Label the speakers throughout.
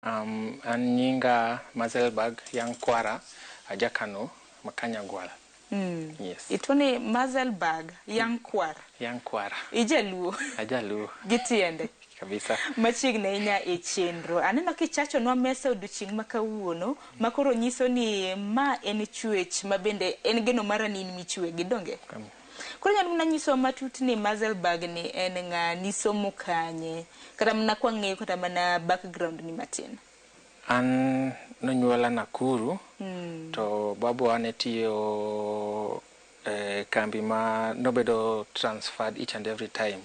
Speaker 1: An nyinga Mazelberg Yankwara Ajakano Makanyagwal. Yes.
Speaker 2: Ituoni Mazelberg Yankwar.
Speaker 1: Yankwara.
Speaker 2: Ijaluo.
Speaker 1: Ajaluo.
Speaker 2: Gi tiende.
Speaker 1: Kabisa.
Speaker 2: Machiegni ahinya e chenro. Aneno kichachonwa mesa odiochieng' ma kawuono, ma koro nyiso ni ma en chwech ma bende en geno mara ni in michwegi, donge? Koro inyalo mana nyisowa matut ni Mazelberg ni en ng'a, nisomo kanye, kata mana kwang'iyo kata mana background ni matin.
Speaker 1: An nonyuola Nakuru to babawa ne tiyo e kambi ma nobedo transferred each and every time.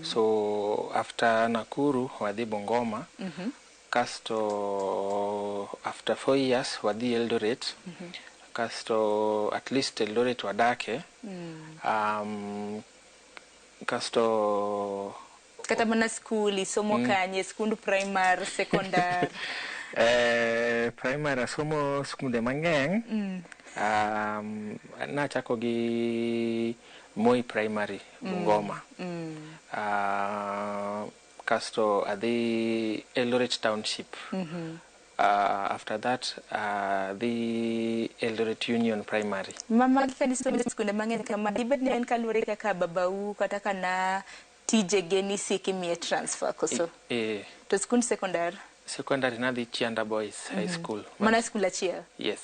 Speaker 1: So after Nakuru wadhi Bungoma. Kasto after 4 years wadhi Eldoret. Kasto at least Eldoret wadake. Kasto
Speaker 2: Kata mana skul, isomo kanye, skund primary, secondary?
Speaker 1: Primary asomo skunde mang'eny. Nachako gi Moi Primary, Bungoma. Kasto adhi Eldoret Township. After that adhi Eldoret Union Primary.
Speaker 2: Ma magi ka nisomo e skunde mang'eny kama, dibed ni en kaluwore kaka babau kata ka na tijege nisik imiye transfer koso?
Speaker 1: Eh.
Speaker 2: To skund secondary?
Speaker 1: Secondary nadhi Chianda Boys High School.
Speaker 2: Mana skul achiel?
Speaker 1: Yes.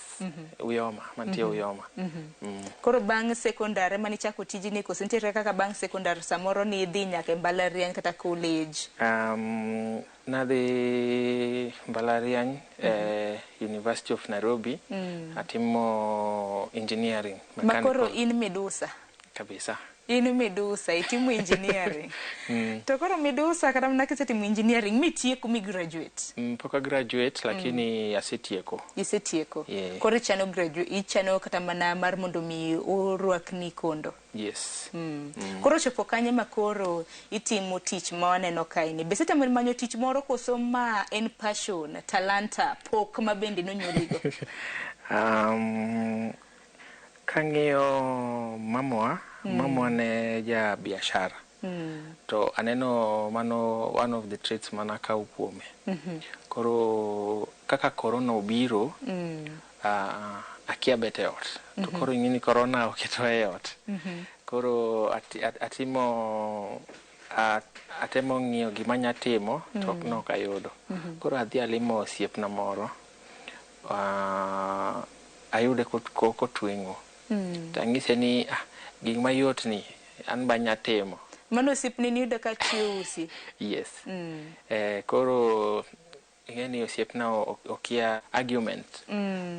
Speaker 1: Uyoma, mantie Uyoma.
Speaker 2: Koro bang' secondary ema nichako tijni koso nitiere kaka bang' secondary samoro nidhi nyaka e mbalariany kata college?
Speaker 1: Nadhi mbalariany University of Nairobi. Atimo engineering.
Speaker 2: Ma koro in midusa?
Speaker 1: Kabisa.
Speaker 2: In midusa, itimo engineering. To koro midusa kata mana kisetimo engineering mitieko mi graduate?
Speaker 1: Pok a graduate lakini asetieko.
Speaker 2: Isetieko.
Speaker 1: Yeah.
Speaker 2: Koro ichano graduate, ichano kata mana mar mondo mi orwakni kondo.
Speaker 1: Yes.
Speaker 2: Koro chopo kanye ma koro itimo tich ma waneno kae ni? Be isetemo manyo tich moro koso ma en passion, talanta, pok ma bende nonyuoligo?
Speaker 1: Kang'iyo mamwa, mamwa ne ja biashara. To aneno mano one of the traits manakawo kuome. Koro kaka corona obiro, akia bet e ot. To koro ing'e ni corona oketowa e ot. Koro atimo atemo ng'iyo gima anya timo to nok ayudo. Koro adhi alimo osiepna moro, ayude kotweng'o. Tang'ise ni ah, gik mayot ni an be anya timo.
Speaker 2: Mano osiepni niyudo ka chwe usi?
Speaker 1: Yes. Koro ing'e ni osiepna okia argument.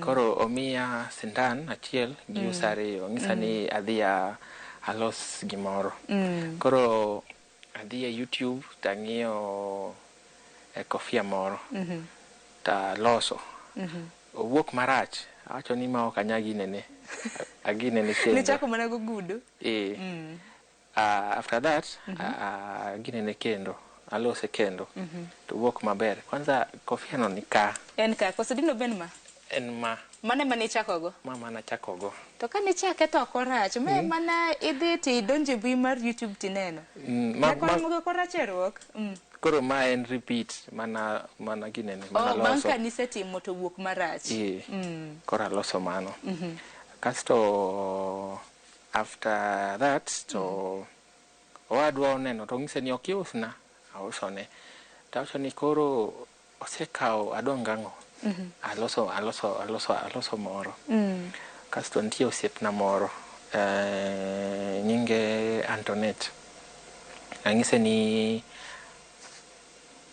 Speaker 1: Koro omiya sindan achiel gi usi ariyo. Onyisa ni adhi alos gimoro. Koro adhi e YouTube tang'iyo kofia moro. Taloso. Owuok marach. Awacho ni ma ok anya ginene. Aginene kendo.
Speaker 2: Nichako mana gogudu?
Speaker 1: Eh. After that, ginene kendo. Alose kendo. To owuok maber. Kwanza kofia no ni ka.
Speaker 2: En ka, koso dino ben ma?
Speaker 1: En ma.
Speaker 2: Mano ema nichako go?
Speaker 1: Ma manachako go.
Speaker 2: To ka nichake to ok orach, ma mana idhi tidonjo e mbui mar YouTube tineno.
Speaker 1: Ma,
Speaker 2: Nyakwar korach e ruok.
Speaker 1: Koro ma en repeat mana ginene. Mana
Speaker 2: Oh, bang'
Speaker 1: loso.
Speaker 2: ka nisetimo to wuok marach.
Speaker 1: Eh. Koro aloso mano. Kasto after that to owadwa oneno to onyise ni ok iusna. Ausone. Tawacho ni koro osekawo adong' gang'o. Aloso moro. Kasto nitie osiepna moro nyinge Antoinette. Ang'ise ni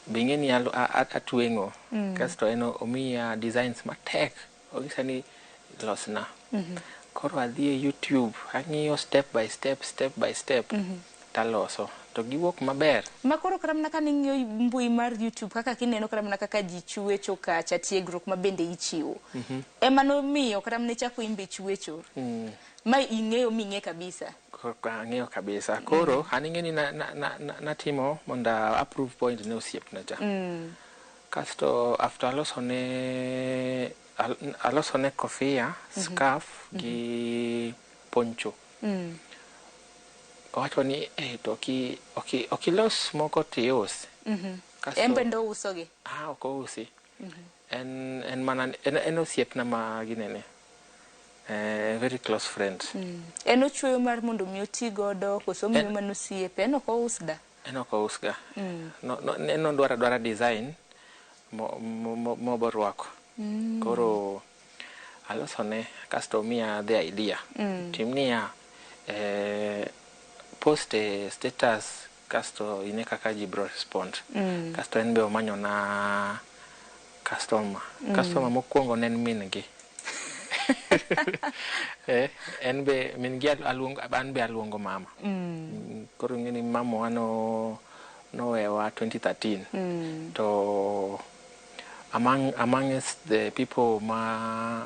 Speaker 1: be ing'e ni atweng'o. Kasto en omiya designs matek. Onyisa ni losna. Koro adhi e YouTube ang'iyo step by step, step by step taloso. To giwuok maber.
Speaker 2: Ma koro kata mana ka ning'iyo mbui mar YouTube kaka kineno kata mana kaka ji chwecho kacha, tiegruok ma bende ichiwo. Ema nomiyo kata mana ichako in be chwecho. Ma ing'eyo ming'e kabisa.
Speaker 1: Ang'eyo kabisa. Koro an ing'e ni natimo mondo a prove point ne osiepna cha. Kasto after alosone kofia, scarf gi poncho. Owacho ni eh, to ok ilos moko tius. Kasto
Speaker 2: En bende ouso gi.
Speaker 1: Ah, ok ousi. En mana en osiepna ma ginene. Very close friend.
Speaker 2: En ochweyo mar mondo mi oti godo koso miyo mana osiepe en ok ous da?
Speaker 1: En ok ous ga. No, en odwaro adwara design moborwako. Koro alosone kasto omiya the idea. Tim niya, post e status kasto ine kaka ji bro respond. Kasto en be omanyona customer. Customer mokwongo ne en min gi. En be min gi aluongo, an be aluongo mama. Koro ing'e ni mamawa no nowewa 2013. To amongst the people ma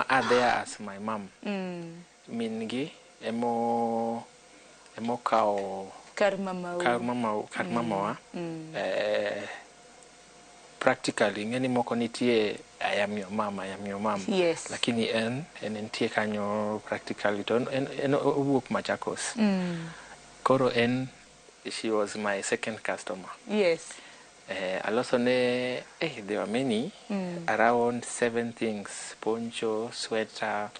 Speaker 1: are there as my mom. Min gi emokawo
Speaker 2: kar mamau.
Speaker 1: Kar mama, kar mamawa. Practically ing'e ni moko nitie "I am your mom, I am your mom." Lakini en entie kanyo practically to en owuok Machakos. Koro en she was my second customer. Aloso ne there were many, around 7 things: poncho, sweater,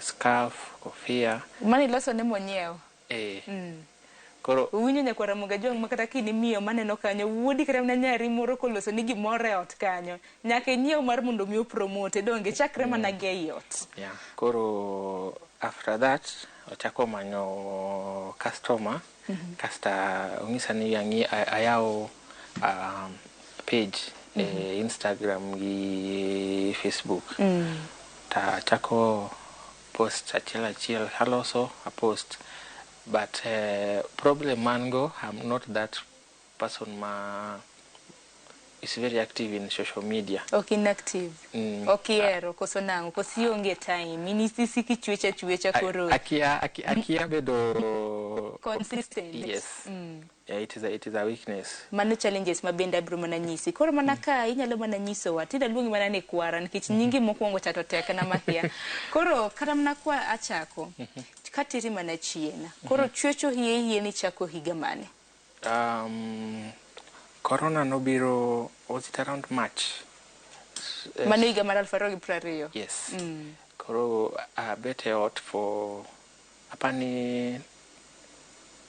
Speaker 1: scarf, kofia.
Speaker 2: Mano iloso ne monyiew.
Speaker 1: Koro
Speaker 2: Uwinjo nyakwar Ramogi Ajwang' ma kata kini miyo maneno kanyo wuodi kata mana nyari moro koloso ni gimoro e ot kanyo nyaka inyiew mar mondo mi opromote donge chakre mana gi ei ot.
Speaker 1: Yeah. Koro after that ochako manyo customer. Kasta onyisa ni ang'i ayaw page e Instagram gi Facebook. Ta achako post achiel achiel, aloso a post. But problem man go, I'm not that person ma is very active in social media.
Speaker 2: Ok inactive. Ok ihero koso nang'o koso ionge time in isiko ichwecho achwecha koro
Speaker 1: Akia bedo
Speaker 2: consistent.
Speaker 1: Yes. Yeah, it is a weakness.
Speaker 2: Mano challenges ma bende abiro mana nyisi. Koro mana ka inyalo mana nyisowa tinde aluongi mana ni kwara nikech nyingi mokwongo cha to tekna makia. Koro kata mana kwa achako kateri mana chien. Koro chwecho hie hie ni chako higa mane?
Speaker 1: Corona nobiro, was it around March?
Speaker 2: Mano higa mar 2020.
Speaker 1: Yes. Koro abet e ot for apani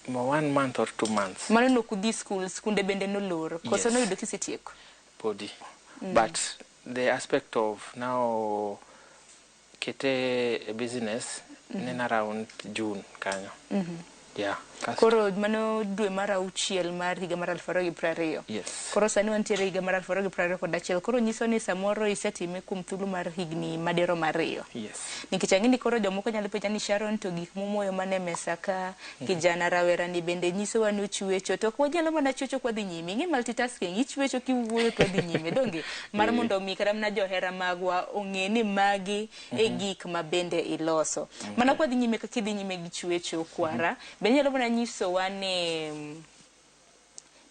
Speaker 1: mo 1 month or 2 months.
Speaker 2: Mano nokudhi school, skunde bende nolor. Koso
Speaker 1: Yes.
Speaker 2: noyudo kisetieko?
Speaker 1: Podi. But the aspect of now kete e business mm around June kanyo. Yeah.
Speaker 2: Koro mano dwe mar auchiel mar higa mar 2020.
Speaker 1: Yes.
Speaker 2: Koro sani wantiere higa mar 2021. Koro nyiso ni samoro isetime kuom thuolo mar higni madirom 2.
Speaker 1: Yes.
Speaker 2: Nikech ang'e ni koro jomoko nyalo penja ni Sharon to gik momoyo mane mesa ka kijana rawera ni bende nyisowa ni ochwecho to ok wanyalo mana chwecho kwadhi nyime. Ing'e multitasking ichwecho kiwuoyo to wadhi nyime donge mar mondo mi kata mana johera magwa ong'e ni magi e gik ma bende iloso. Mana kwadhi nyime kaka idhi nyime gi chwecho kwara bende inyalo mana nyisowa ni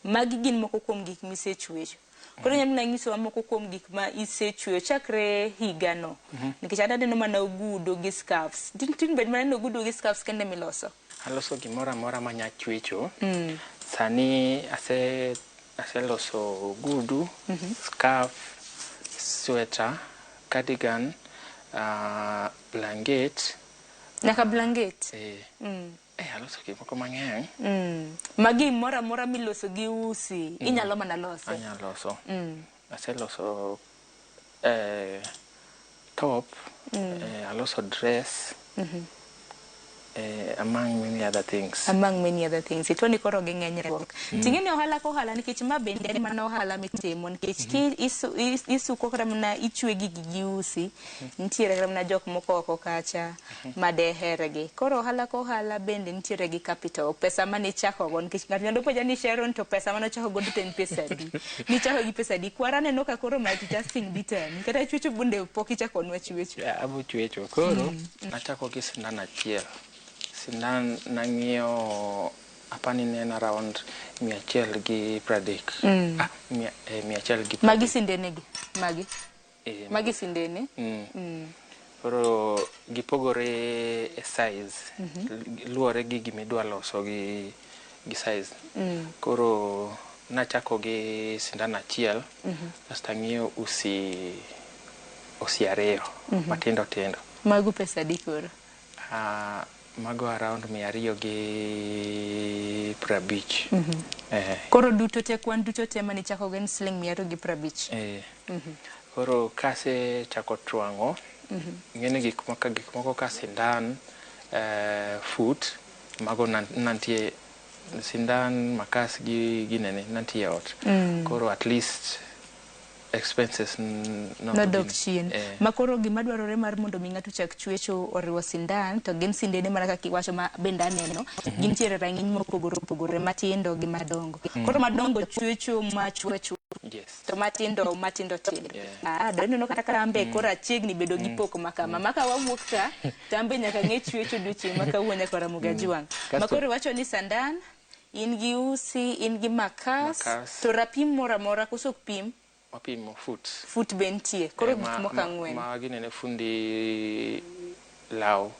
Speaker 2: magi gin moko kuom gik misechwecho. Koro inyalo mana nyisowa moko kuom gik ma isechweyo chakre higano. Nikech an aneno mana ogudu gi scarves. Tin bed mana ni ogudu gi scarves kende miloso.
Speaker 1: Aloso gimoro amora manya chwecho. Sani aseloso ogudu, scarf, sweater, cardigan, blanket.
Speaker 2: Nyaka blanket.
Speaker 1: Aloso gik moko mang'eny.
Speaker 2: Magi moro amora miloso gi usi inyalo mana lose.
Speaker 1: Anyalo loso. Aseloso top, aloso dress, among many other things.
Speaker 2: Among many other things. Ituo ni koro ging'eny ruok. Ting'e ni ohala ka ohala nikech ma bende en mana ohala mitimo nikech ki isuko kata mana ichwe gigi gi usi nitiere kata mana jok moko oko kacha ma dehergi. Koro ohala ka ohala bende nitiere gi capital pesa mane ichako go nikech ng'ato nyalo penja ni Sharon to pesa mane ochako go to en pesa adi? Nichako gi pesa adi? Kwara aneno ka koro multitasking dhi tami. Kata chwecho bende pok ichakonwa chwecho.
Speaker 1: Yeah, abo chwecho. Koro nachako gi sindan achiel. Sindan nang'iewo apani ne en around 130. Ah, 130.
Speaker 2: Magi sindene gi? Magi? Magi sindene?
Speaker 1: Koro gipogore e size. Luwore gi gimidwa loso gi size. Koro Nachako gi sindan achiel, kasto ang'iewo usi 2 matindo tindo.
Speaker 2: Mago pesa adi koro?
Speaker 1: Mago around 250.
Speaker 2: Koro duto te, kwan duto te manichako go en siling 250.
Speaker 1: Koro kase chako twang'o, ing'eni gik moko ka sindan, fut, mago nantie sindan, makas gi ginene nantie e ot. Koro at least expenses
Speaker 2: nodok chien. Ma koro gima dwarore mar mondo mi ng'ato chak chwecho oriwo sindan, to gin sindene mana kaka iwacho ma bende aneno, gintiere rang'iny mopogore opogore, matindo gi madongo. Koro madongo chwecho ma chwe chwe. To matindo matindo tindo. Aneno kata ka ambe koro achiegni bedo gi pok makama. Maka wawuok ka, to ambe nyaka ng'e chwecho odiochieng' ma kawuono nyaka Ramogi Ajwang'. Ma koro iwacho ni sandan, in gi usi, in gi makas, to rapim moro amora koso ok pim?
Speaker 1: Wapimo foot.
Speaker 2: Foot be nitie. Koro gik moko ang'wen.
Speaker 1: Ma ginene fundi law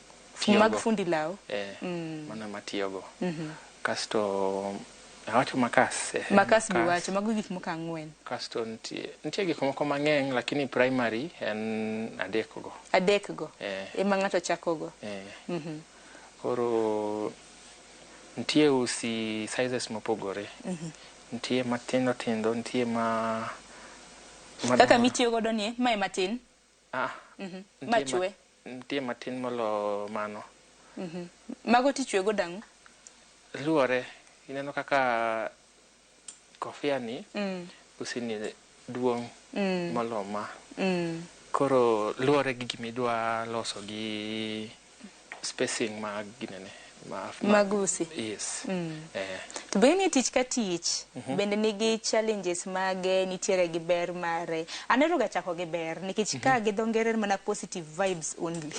Speaker 2: Mag fundi law.
Speaker 1: Mano matiyogo. Kasto awacho makas.
Speaker 2: Makas be wacho, mago gik moko ang'wen.
Speaker 1: Kasto nitie gik moko mang'eny, lakini primary en adek go.
Speaker 2: Adek go. Ema ng'ato chako go.
Speaker 1: Koro nitie usi sizes mopogore. Nitie matindo tindo, nitie ma
Speaker 2: kaka mitiyo godo ni mae matin. Machwe.
Speaker 1: Nitie matin molo mano.
Speaker 2: Mago tichwe go dang'o?
Speaker 1: Luwore. Ineno kaka kofia ni, usi ni duong' molo ma. Koro luwore gi gimidwa loso gi spacing mag ginene.
Speaker 2: Mag usi.
Speaker 1: Yes.
Speaker 2: To be ni tich ka tich bende nigi challenges mage, nitiere gi ber mare. Aneno ga chako gi ber nikech ka gi dho ngere mana positive vibes only.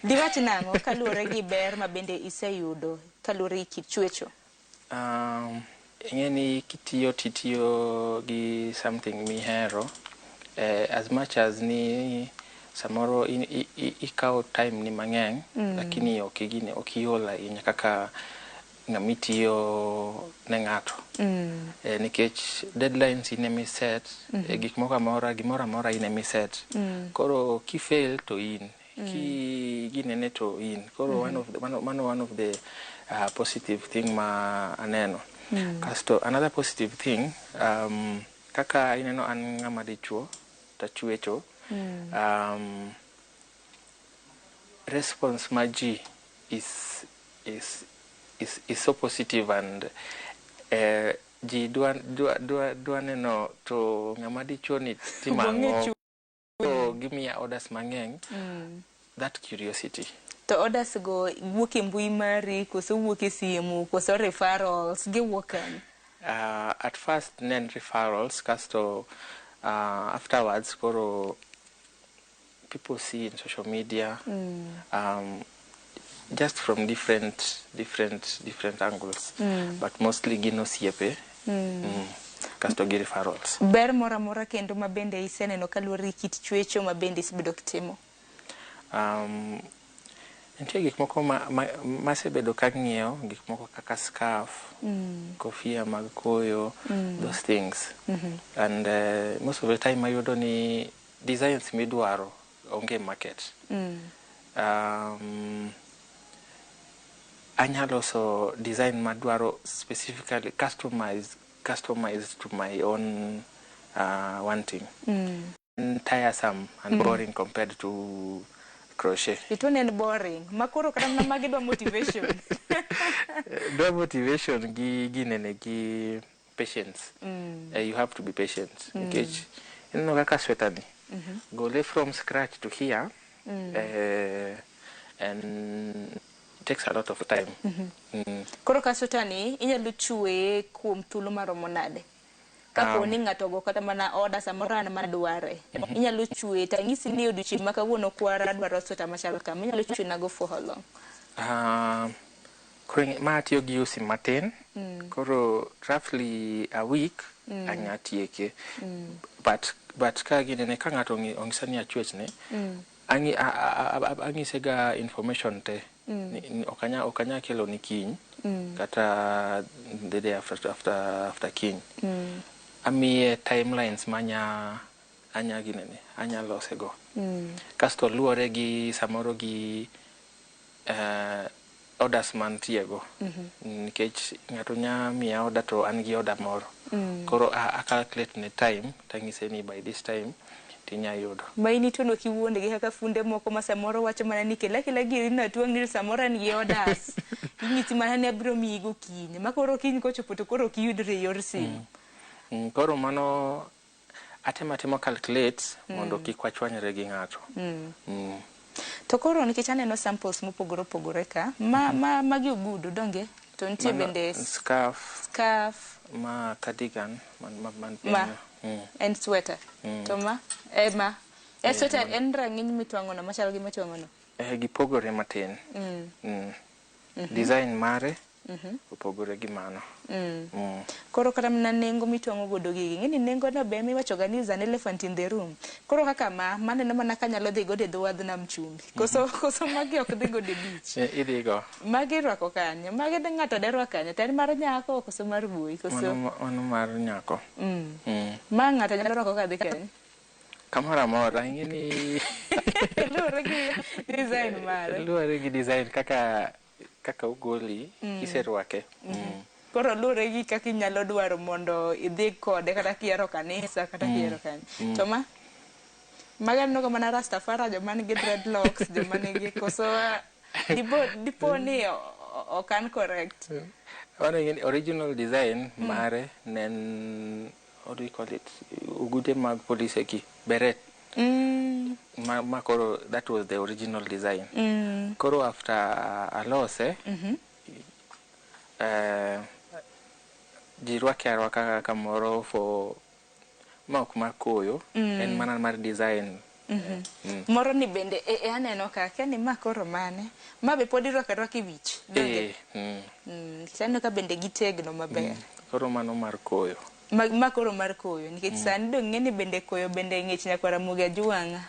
Speaker 2: Diwach nang'o kaluwore gi ber ma bende iseyudo kaluwore gi kit chwecho?
Speaker 1: Ing'e ni kitiyo titiyo gi something mihero, as much as ni samoro ikawo time ni mang'eny, lakini ok igine, ok iol ahinya kaka ng'ama itiyo ne ng'ato. Nikech deadlines in ema iset, gik moko amora, gimoro amora in ema iset. Koro kifail to in, ki ginene to in. Koro mano one of the positive thing ma aneno. Kasto another positive thing, kaka ineno an ng'ama dichuo tachwecho, response ma ji is so positive and ji dwa neno to ng'ama dichuo ni timo ang'o, to gimiya orders mang'eny. That curiosity.
Speaker 2: To orders go wuok e mbui mari koso wuok e simu koso referrals, giwuok kanye?
Speaker 1: At first ne en referrals, kasto afterwards koro people see in social media, just from different angles, but mostly gin osiepe, kasto gi referrals.
Speaker 2: Ber moro amora kendo ma bende iseneno kaluwore gi kit chwecho ma bende isebedo kitimo?
Speaker 1: Nitie gik moko masebedo ka ng'iewo, gik moko kaka scarf, kofia mag koyo, those things. And most of the time ayudo ni designs midwaro onge market. Anyalo loso design madwaro specifically customized to my own wanting. Tiresome and boring compared to crochet.
Speaker 2: It en boring. Makoro kata mana magi dwa motivation.
Speaker 1: Dwa motivation gi ginene gi patience. You have to be patient. Nikech ineno kaka sweater ni, gole from scratch to here, and takes a lot of time.
Speaker 2: Koro ka sweater ni inyalo chweye kuom thuolo maromo nade? Kapo ni ng'ato ogo kata mana order samoro an madware, inyalo chwe tang'isi ni odiochieng' ma kawuono kwara dwaro sweta machal kama, inyalo chwe nago for how long?
Speaker 1: Koro ma atiyo gi usi matin, koro roughly a week anya tieke. But ka ginene ka ng'ato ong'isa ni achwechne, ang'ise ga information te. Ni ok anya kelo ni kiny. Kata the day after kiny. Amiye timelines manya anya ginene anya lose go. Kasto luwore gi samoro gi orders mantie go. Nikech ng'ato nya miya order to an gi order moro. Koro a calculate ne time tang'ise ni by this time tinya yudo.
Speaker 2: Ma in ituono kiwuond gi kaka funde moko ma samoro wacho mana ni kel akela giri no atuang' ni samoro an gi orders. Inyisi mana ni abiro miyi gokinyi. Ma koro kiny kochopo to koro ok iyudri e yor simu.
Speaker 1: Koro mano atemo atimo calculate mondo kik wachwanyre gi ng'ato.
Speaker 2: To koro nikech aneno samples mopogore opogore ka, ma magi ogudu donge? To nitie bende
Speaker 1: scarf,
Speaker 2: scarf,
Speaker 1: ma cardigan man piny.
Speaker 2: Ma en sweater. To ma e ma e sweater en rang'iny mitwang'o no machal gi mitwang'o no.
Speaker 1: Gipogore matin. Design mare opogore gi mano.
Speaker 2: Koro kata mana nengo mitwang'o godo gigi, ing'e ni nengo no be miwacho ga ni is an elephant in the room. Koro kaka ma, maneno mana kanyalo dhi godo e dho wadh nam chumbi. Koso magi ok dhi godo e beach.
Speaker 1: Idhi go.
Speaker 2: Magi irwako kanye? Magi de ng'ato de rwako kanye? To en mar nyako koso mar wuoyi koso?
Speaker 1: Mano mar nyako.
Speaker 2: Ma ng'ato nyalo rwako kadhi kanye?
Speaker 1: Kamoro amora, ing'e ni
Speaker 2: Luwore gi design mare.
Speaker 1: Luwore gi design kaka ogoli, kiserwake.
Speaker 2: Koro luwore gi kaka inyalo dwaro mondo idhi kode kata kihero kanisa kata kihero kanye. To ma mago aneno ga mana Rastafari joma nigi dreadlocks, joma nigi koso dipo ni ok an correct.
Speaker 1: Mano ing'e ni original design mare ne en, what do you call it? Ogude mag polise gi, beret. Ma koro that was the original design. Koro after alose, ji rwake arwaka kamoro for ma ok mar koyo, en mana mar design.
Speaker 2: Moro ni bende e aneno ka akia ni ma koro mane. Ma be pod irwako arwaka e wich. Donge?
Speaker 1: Eh.
Speaker 2: Nikech aneno ka bende gitegno maber.
Speaker 1: Koro mano mar koyo.
Speaker 2: Ma koro mar koyo nikech sani dong ng'e ni bende koyo bende ng'ich nyakwar Ramogi Ajwang'a.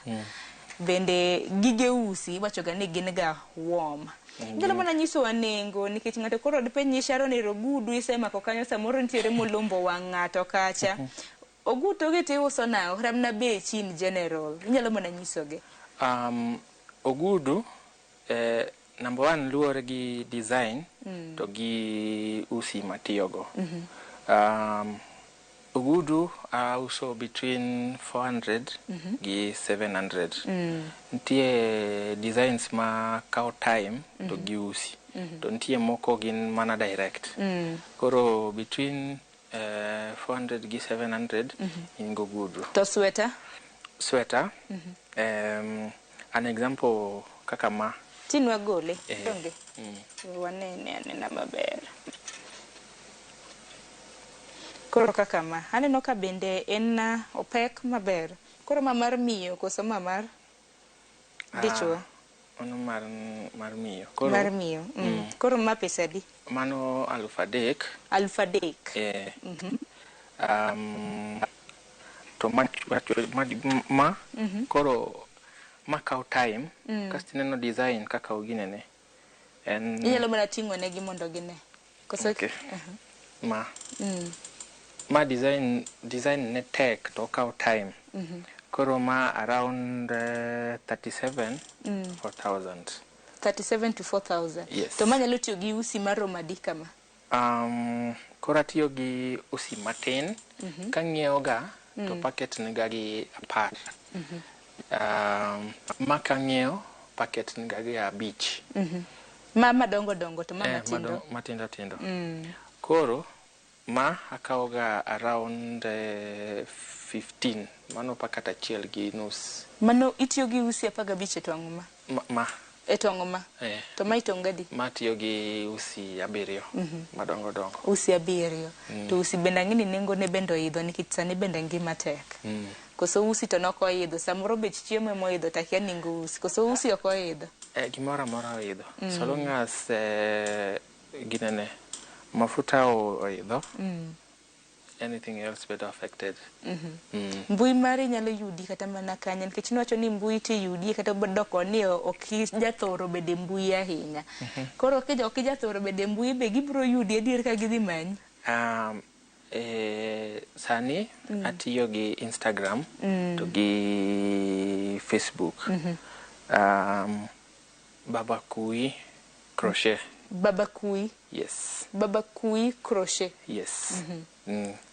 Speaker 2: Bende gige usi iwacho ga ni gin ga warm. Inyalo mana nyisowa nengo nikech ng'ato koro dipenj ni Sharon ero ogudu isemako kanyo samoro nitiere molombo wang' ng'ato kacha. Ogudu gi tiuso nang'o kata mana bechi in general inyalo mana nyisogi.
Speaker 1: Ogudu number one luwore gi design to gi usi matiyogo. Ogudu auso between 400 gi 700. Nitie designs ma kawo time to gi usi. To nitie moko gin mana direct. Koro between 400 gi 700 in gogudu.
Speaker 2: To sweater?
Speaker 1: Sweater. An example kaka ma.
Speaker 2: Tinwa gole. Donge? Wanene anena maber. Koro kaka ma, aneno ka bende en opek maber. Koro ma mar miyo koso ma mar dichuo?
Speaker 1: Mano mar miyo. Koro,
Speaker 2: mar miyo. Koro ma pesa adi?
Speaker 1: Mano 3,000.
Speaker 2: 3,000.
Speaker 1: To ma koro ma kawo time. Kasto ineno design kaka oginene. En
Speaker 2: inyalo mana ting'o negi mondo gine. Koso
Speaker 1: Okay. Ma. Ma design ne tek to okawo time. Koro ma around 37 4,000.
Speaker 2: 37 to 4,000.
Speaker 1: Yes.
Speaker 2: To ma nyalo tiyo gi usi maromo adi kama?
Speaker 1: Koro atiyo gi usi matin. Kang'iewo ga to packet niga gi 10. Ma kang'iewo packet niga gi 5.
Speaker 2: Ma madongo dongo to ma matindo?
Speaker 1: Matindo tindo. Koro ma akawo ga around 15. Mano packet 1.5.
Speaker 2: Mano itiyo gi usi 15 e twang'o ma?
Speaker 1: Ma.
Speaker 2: E twang'o ma? To ma itong'o gadi?
Speaker 1: Ma tiyo gi usi 7. Madongo dongo.
Speaker 2: Usi 7. To usi bende ang'e ni nengo ne bende oidho nikech sani bende ngima tek. Koso usi to nok oidho, samoro bech chiemo ema oidho to akia nengo usi. Koso usi ok oidho?
Speaker 1: Gimoro amora oidho. So long as ginene mafuta oidho. anything else bedo affected.
Speaker 2: Mbui mari nyalo yudi kata mana kanye? Nikech niwacho ni mbui tiyudi kata doko ni ok ijathoro bedo e mbui ahinya. Koro ok ijathoro bedo e mbui, be gibiro yudi adier ka gidhi manyi?
Speaker 1: Sani atiyo gi Instagram to gi Facebook. Baba Kui Crochet.
Speaker 2: Baba Kui?
Speaker 1: Yes.
Speaker 2: Baba Kui Crochet.
Speaker 1: Yes.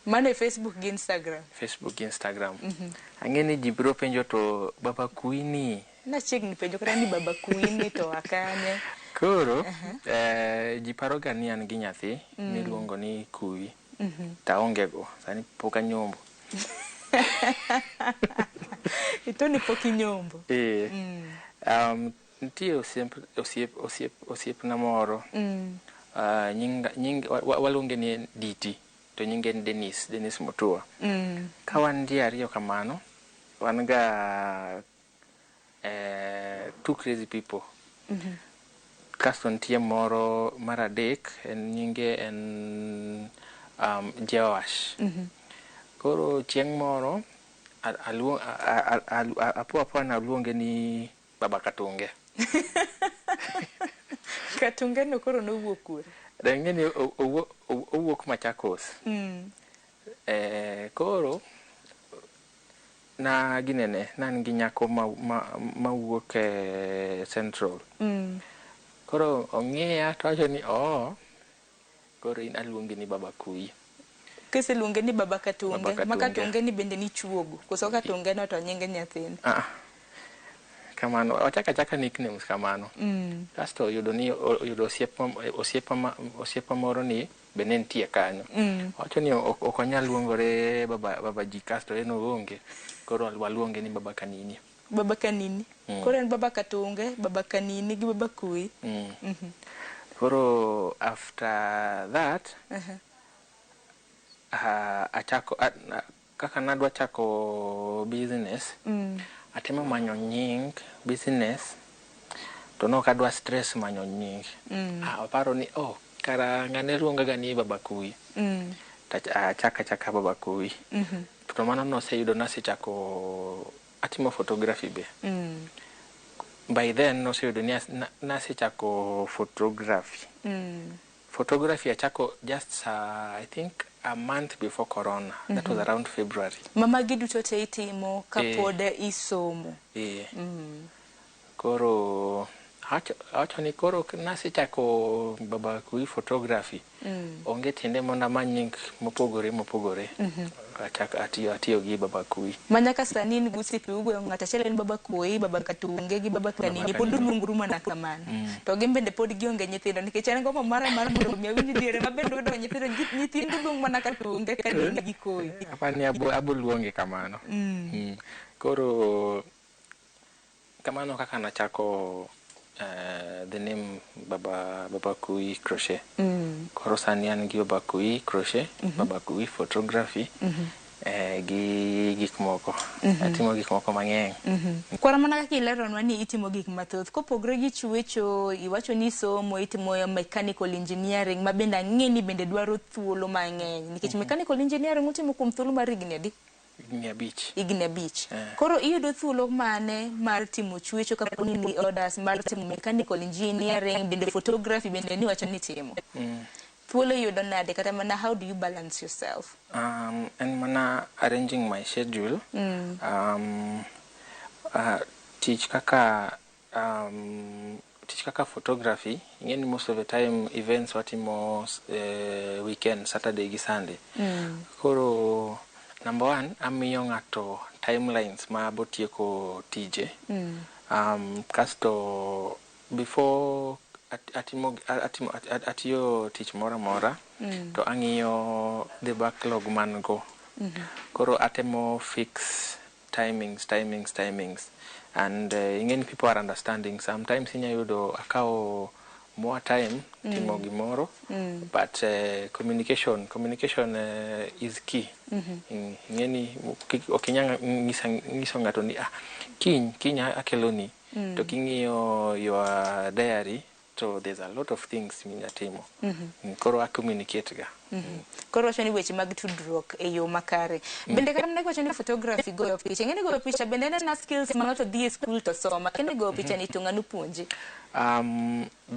Speaker 2: Mano e Facebook gi Instagram?
Speaker 1: Facebook gi Instagram. Ang'e ni ji biro penjo to Baba Kui ni.
Speaker 2: Nachiegni penjo kata ni Baba Kui ni to akanye.
Speaker 1: Koro ji paro ga ni an gi nyathi miluongo ni Kui. To aonge go. Sani pok anyombo.
Speaker 2: Ito ni pok inyombo.
Speaker 1: Eh. Nitie osiepna moro. Nying waluonge ni DT to nyinge en Dennis Mutua. Ka wan ji ariyo kamano, wan ga two crazy people. Kasto nitie moro mar adek, en nyinge en Joash. Koro chieng' moro apo apoya naluonge ni Baba Katunge.
Speaker 2: Katunge no koro nowuok kure?
Speaker 1: Dang'e ni owuok Machakos. Koro na ginene, na an gi nyako mawuok e Central. Koro ong'iya to owacho ni oo, koro in aluongi ni Baba Kui.
Speaker 2: Kiseluonge ni Baba Katunge,
Speaker 1: Baba
Speaker 2: ma
Speaker 1: Katunge.
Speaker 2: Katunge ni bende nichuogo, koso Katunge no to nying nyathini?
Speaker 1: Ah, kamano, wachako achaka nicknames kamano. Kasto oyudo ni oyudo osiepa moro ni be ne nitie kanyo. Owacho ni ok onyal luongore baba ji kasto en oonge. Koro waluonge ni Baba Kanini.
Speaker 2: Baba Kanini. Koro en Baba Katunge, Baba Kanini gi Baba Kui.
Speaker 1: Koro after that, achako, kaka nadwa chako business, atemo manyo nying business, to nok adwa stress manyo nying. Aparo ni, oh, kara ng'ane luonga ga ni Baba Kui. Achaka achaka Baba Kui. To mano noseyudo nasechako atimo photography be. By then noseyudo ni nasechako photography. Photography achako just I think a month before Corona. That was around February.
Speaker 2: Mama gi duto te itimo kapod isomo.
Speaker 1: Koro awacho ni koro nasechako Baba Kui Photography. Onge tiende mondo amany nying mopogore mopogore. Achako atiyo gi Baba Kui.
Speaker 2: Ma nyaka sani in gi osiepe ugo ng'ato achiel en Baba Kui, Baba Katunge gi Baba Kanini, pod uluongoru mana kamano. To gin bende pod gionge nyithindo nikech en gombo mara mar mondo mi awinj diere ma bende uyudo nyithindo, nyithindu luong mana Katunge, Kanini gi Kui.
Speaker 1: Apani abo luonge kamano. Koro kamano kaka nachako the name Baba Kui Crochet. Koro sani an gi Baba Kui Crochet, Baba Kui Photography, gi gik moko. Atimo gik moko mang'eny.
Speaker 2: Kwara mana kaka ileronwa ni itimo gik mathoth. Kopogore gi chwecho, iwacho ni somo, itimo mechanical engineering, ma bende ang'e ni bende dwaro thuolo mang'eny. Nikech mechanical engineering utimo kuom thuolo mar higni adi?
Speaker 1: Higni 5.
Speaker 2: Higni 5. Koro iyudo thuolo mane mar timo chwecho kapo ni in orders mar timo mechanical engineering, bende photography bende niwacho ni itimo. Thuolo iyudo nade kata mana how do you balance yourself?
Speaker 1: En mana arranging my schedule. Tich kaka photography, ing'e ni most of the time events watimo weekend, Saturday gi Sunday. Koro number one, amiyo ng'ato timelines ma abotieko tije. Kasto before atiyo tich moro amora, to ang'iyo the backlog man go. Koro atemo fix timings, timings, timings. And ing'e ni people are understanding. Sometimes inya yudo akawo more time timo gimoro, but communication is key. Ing'e ni ok inyal nyiso ng'ato ni kiny akeloni. To king'iyo your diary, to there's a lot of things minya timo. Koro a communicate ga.
Speaker 2: Koro wacho ni weche mag tudruok e yo makare. Bende kata mana kiwacho ni photography, goyo picha, ing'e ni goyo picha bende en ena skills ma ng'ato dhi e school to somo. Akia ni goyo picha ni to ng'ano puonji?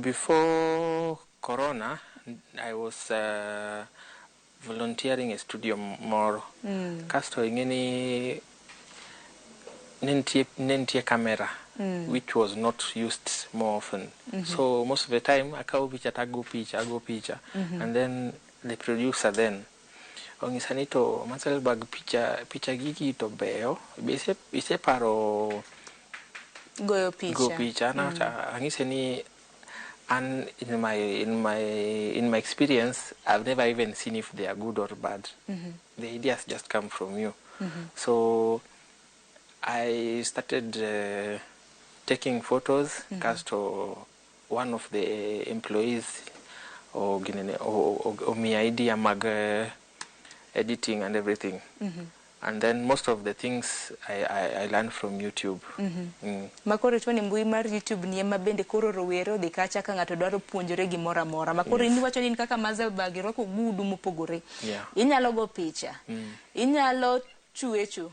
Speaker 1: Before Corona, I was volunteering e studio moro. Kasto ing'e ni ne nitie camera which was not used more often. So most of the time akawo picha tago picha, ago picha. And then the producer then onyisa ni to Maselberg, picha gigi to beyo. Be iseparo
Speaker 2: goyo picha?
Speaker 1: Go picha na ang'ise ni an in my experience I've never even seen if they are good or bad. The ideas just come from you. So I started taking photos. Kasto one of the employees oginene omiya idea mag editing and everything. And then most of the things I learned from YouTube.
Speaker 2: Ma koro iwacho ni mbui mar YouTube ni ema bende koro rowere odhi kacha ka ng'ato dwaro puonjore gimoro amora. Ma koro in iwacho ni in kaka Mazelberg irwako ogudu mopogore. Inyalo go picha. Inyalo chwecho.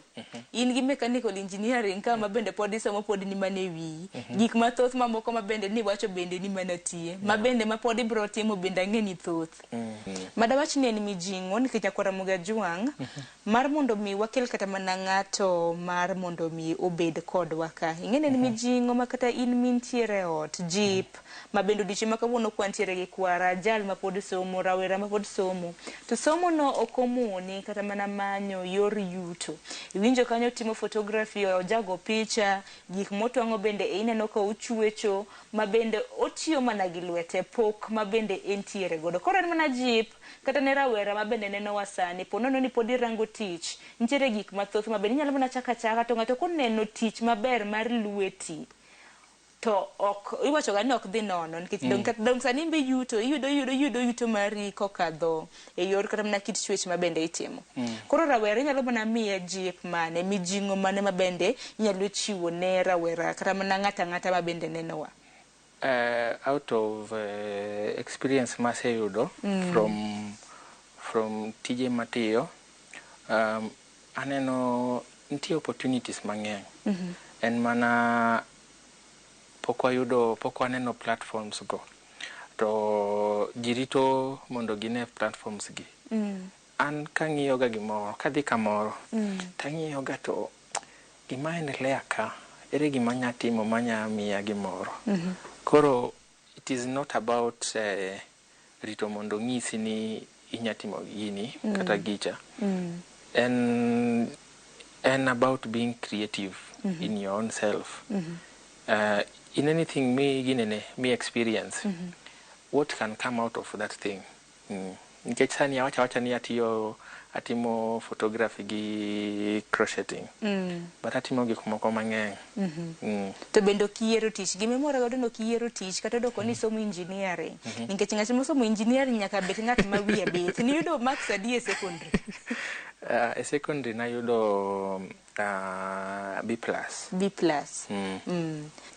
Speaker 2: In gi mechanical engineering ka ma bende pod isomo, pod ni mana e wiyi. Gik mathoth mamoko ma bende niwacho bende ni mana tiye. Ma bende ma pod ibiro timo bende ang'e ni thoth. Madawach ni en mijing'o nikech nyakwar Ramogi Ajwang' mar mondo mi wakel kata mana ng'ato mar mondo mi obed kodwa ka. Ing'e ni en mijing'o ma kata in mintiere e ot, jip, ma bende odiochieng' ma kawuono kwantiere gi kwara, jal ma pod somo, rawera ma pod somo. To somo no ok omoni kata mana manyo yor yuto. Iwinjo kanyo timo photography, ojago picha, gik motwang'o bende ineno ka ochwecho, ma bende otiyo mana gi lwete, pok ma bende entiere godo. Koro en mana jip kata ne rawera ma bende nenowa sani, po nono ni pod irango tich, nitiere gik mathoth ma bende inyalo mana chako achaka to ng'ato koneno tich maber mar lweti to ok iwacho ga ni ok dhi nono nikech dong sani in be yuto iyudo yuto mari kokadho e yor kata mana kit chwech ma bende itimo. Koro rawera inyalo mana miye jip mane, mijing'o mane ma bende inyalo chiwo ne rawera kata mana ng'ato ang'ata ma bende nenowa?
Speaker 1: Out of experience maseyudo from tije matiyo, aneno nitie opportunities mang'eny. En mana pok wayudo, pok waneno platforms go to ji rito mondo gine platforms gi. An kang'iyo ga gimoro, kadhi kamoro tang'iyo ga to gima endelea ka, ere gima anya timo manya miya gimoro. Koro it is not about rito mondo ng'isi ni inya timo gini kata gicha. En about being creative in your own self. In anything mi ginene mi experience, what can come out of that thing? Nikech sani awacho awacha ni atiyo, atimo photography gi crocheting, but atimo gik moko mang'eny.
Speaker 2: To bende ok iyiero tich, gimimora godo ni ok iyiero tich kata odoko ni isomo engineering, nikech ng'at mosomo engineering nyaka bed ng'at ma wiye bith. Niyudo marks adi e secondary?
Speaker 1: E secondary nayudo B plus.
Speaker 2: B plus.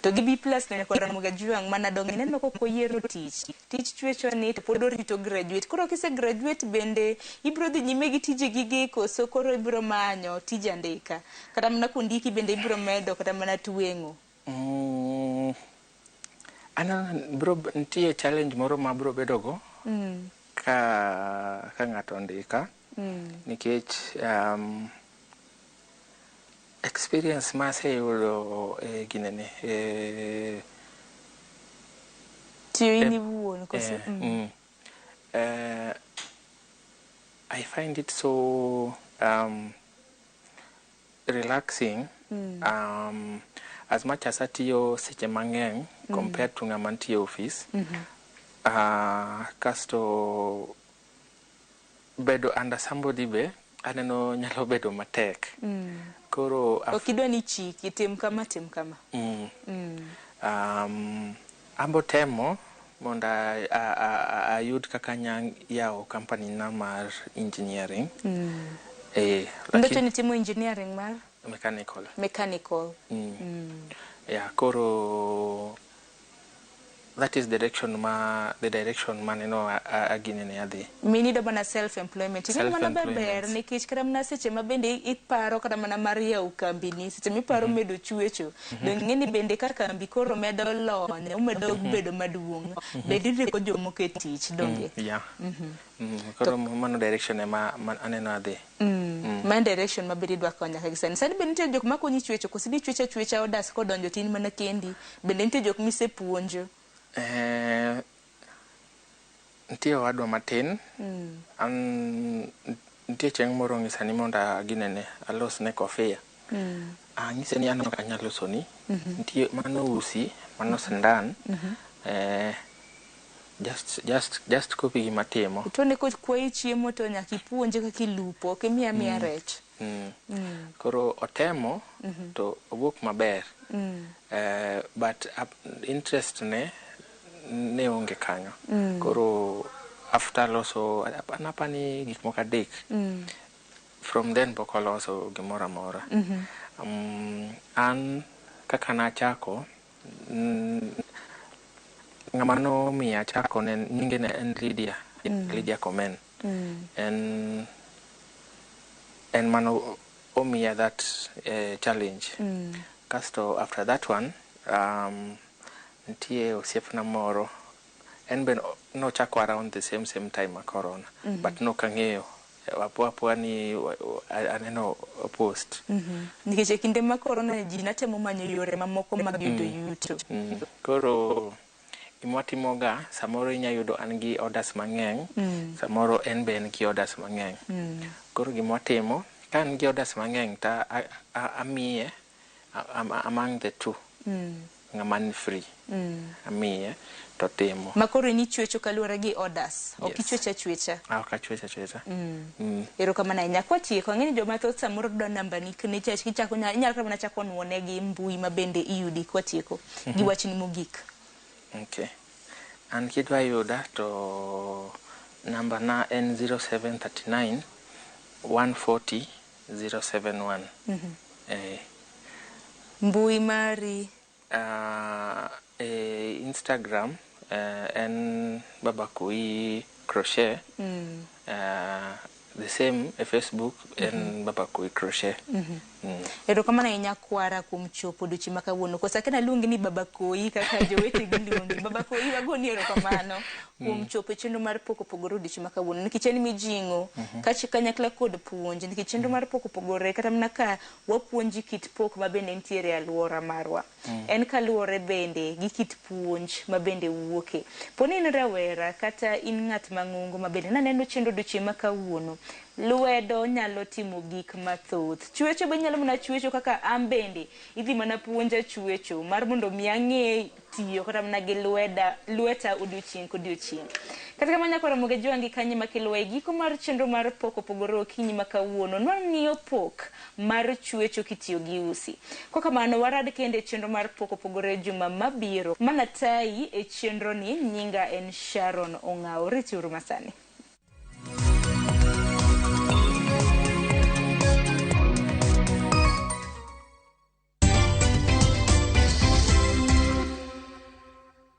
Speaker 2: To gi B plus no, nyaka Ramogi Ajwang' mana dong ineno kok oyiero tich chwecho ni to pod orito graduate. Koro kise graduate bende ibiro dhi nyime gi tije gigi koso koro ibiro manyo tij andika kata mana kondiki bende ibiro medo kata mana tweng'o?
Speaker 1: Aneno bro nitie challenge moro ma bro bedo go ka ng'ato ondika nikech experience maseyudo e ginene e,
Speaker 2: tiyo in iwuon koso?
Speaker 1: I find it so relaxing as much as atiyo seche mang'eny compared to ng'ama nitie e office. Kasto bedo under somebody be aneno nyalo bedo matek. Koro
Speaker 2: Ok idwa ni chiki tim kama, tim kama.
Speaker 1: Ambo temo mondo ayud kaka anya yawo company na mar engineering.
Speaker 2: Ndocho ni timo engineering mar?
Speaker 1: Mechanical.
Speaker 2: Mechanical.
Speaker 1: Yeah, koro That is direction ma the direction maneno aginene adhi.
Speaker 2: Minido mana self employment. Ing'e ni mano be ber
Speaker 1: Self-employment.
Speaker 2: nikech kata mana seche ma bende iparo kata mana mar yawo kambini, seche miparo medo chwecho, donge ing'e ni bende ka kambi koro medo lony, omedo bedo maduong', bende iriko jomoko e tich, donge?
Speaker 1: Yeah. Koro mano direction ema aneno adhi.
Speaker 2: Ma en direction ma bende idwa konyo nyaka gi sani. Sani bende nitie jok makonyi chwecho, koso idhi chwecho achwecha odas kodonjo to in mana kendi? Bende nitie jok misepuonjo?
Speaker 1: Nitie owadwa matin. An nitie chieng' moro onyisa ni mondo aginene alosne kofia. Anyise ni an ok anyal losoni. Nitie mano usi, mano sindan. Just copy gima timo.
Speaker 2: To ne kokwayi chiemo to nyaka ipuonje kaka ilupo, ok imiye amiya rech.
Speaker 1: Koro otemo to owuok maber. But interest ne ne onge kanyo. Koro after loso napani gik moko 3. From then pok oloso gimoro amora. An kaka nachako, ng'ama nomiya chako ne nyinge ne en Lydia, Lydia Komen. En mano omiya that challenge. Kasto after that one, nitie osiepna moro, en be nochako around the same time ma corona, but nok ang'eyo. Apo apoa ni aneno post.
Speaker 2: Nikech e kinde ma corona ji natemo manyo yore mamoko mag yudo yuto.
Speaker 1: Koro gima watimoga, samoro inya yudo an gi orders mang'eny, samoro en be en gi orders mang'eny. Koro gima watimo, ka an gi orders mang'eny to amiye among the two. Ng'ama ni free. Amiye to timo.
Speaker 2: Ma koro in ichwecho kaluwore gi orders, ok
Speaker 1: Yes.
Speaker 2: ichwecho achwecha.
Speaker 1: Ah, ok achwecho achwecha.
Speaker 2: Erokamano ahinya. Kwatieko, ang'e ni joma thoth samoro dwa namba ni nikech kichako inyalo kata mana chako nuonegi mbui ma bende iyudi kwatieko gi wachni mogik.
Speaker 1: Okay. An kidwa yuda to namba na en 0739 140 071.
Speaker 2: Mbui mari?
Speaker 1: Instagram en Baba Koi Crochet. The same e Facebook en Baba Koi Crochet.
Speaker 2: Erokamano ahinya kwara kuom chopo odiochieng' ma kawuono. Koso akia naluongi ni Baba Koi kaka jowetegi luongi. Baba Koi wagoni erokamano kuom chopo e chenro mar Pok Opogore odiochieng' ma kawuono. Nikech en mijing'o kanyakla kod puonj. Nikech chenro mar Pok Opogore kata mana ka wapuonji kit pok ma bende nitiere e alwora marwa. En kaluwore bende gi kit puonj ma bende wuoke. Poni in rawera kata in ng'at mang'ongo ma bende naneno chenro odiochieng' ma kawuono. Lwedo nyalo timo gik mathoth. Chwecho be inyalo mana chwecho kaka an bende idhi mana puonja chwecho mar mondo mi ang'e tiyo kata mana gi lweta odiochieng' kodiochieng'. Kata kamano nyakwara Ramogi Ajwang' gi kanye makelo e giko mar chenro mar Pok Opogore okinyi ma kawuono. Nwang'iyo pok mar chwecho kitiyo gi usi. Kokamano warad kende e chenro mar Pok Opogore juma mabiro. Mana tayi e chenro ni nyinga en Sharon Ong'awo. Rituru masani.